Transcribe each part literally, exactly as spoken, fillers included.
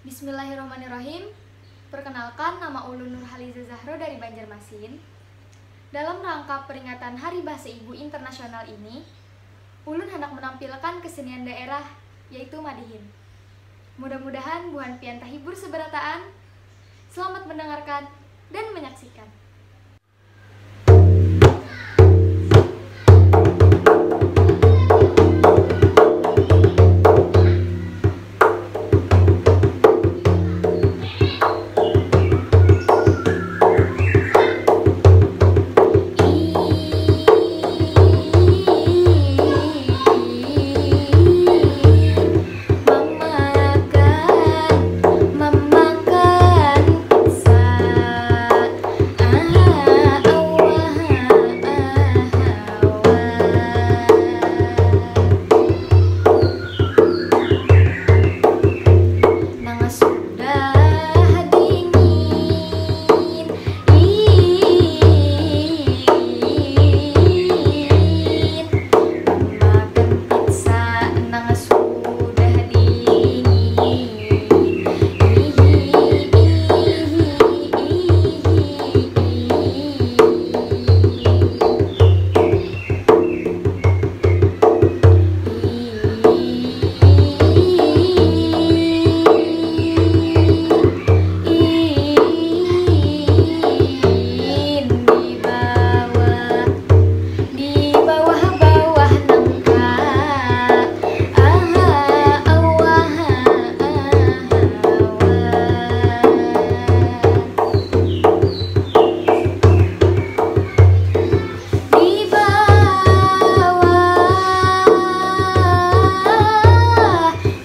Bismillahirrahmanirrahim. Perkenalkan, nama ulun Nurhaliza Zahro dari Banjarmasin. Dalam rangka peringatan Hari Bahasa Ibu Internasional ini, ulun hendak menampilkan kesenian daerah, yaitu madihin. Mudah-mudahan buhan pian tahibur seberataan. Selamat mendengarkan dan menyaksikan. Mamakan, mamakan pizza. Aha, awah, aha, awah. Nang sudah dingin, in, makan pizza nang sudah dingin. Ihi, ihi, ihi, ihi. Di bawah, di bawah-bawah nangka. Aha, awah, aha, awah. Di bawah,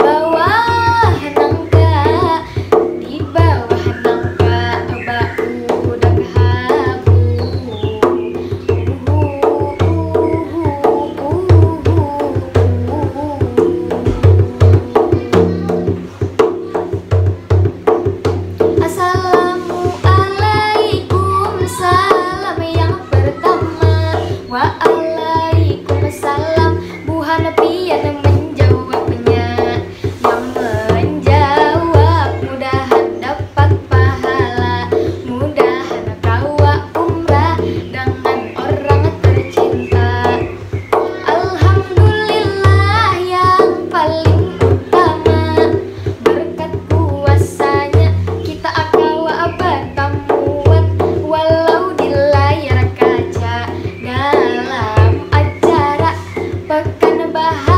bawah nangka, di bawah nangka, bakudak habu. Uhu, uhu, uhu, uhu. Assalamualaikum, salam yang pertama. Waalaikumsalam, buhan pian menjawabnya. Yang menjawab mudahan dapat pahala, mudahan kawa umrah dengan orang tercinta. Alhamdulillah yang paling utama, berkat kuasanya kita kawa batamuan, walau di layar kaca, dalam acara Pekan Bahasa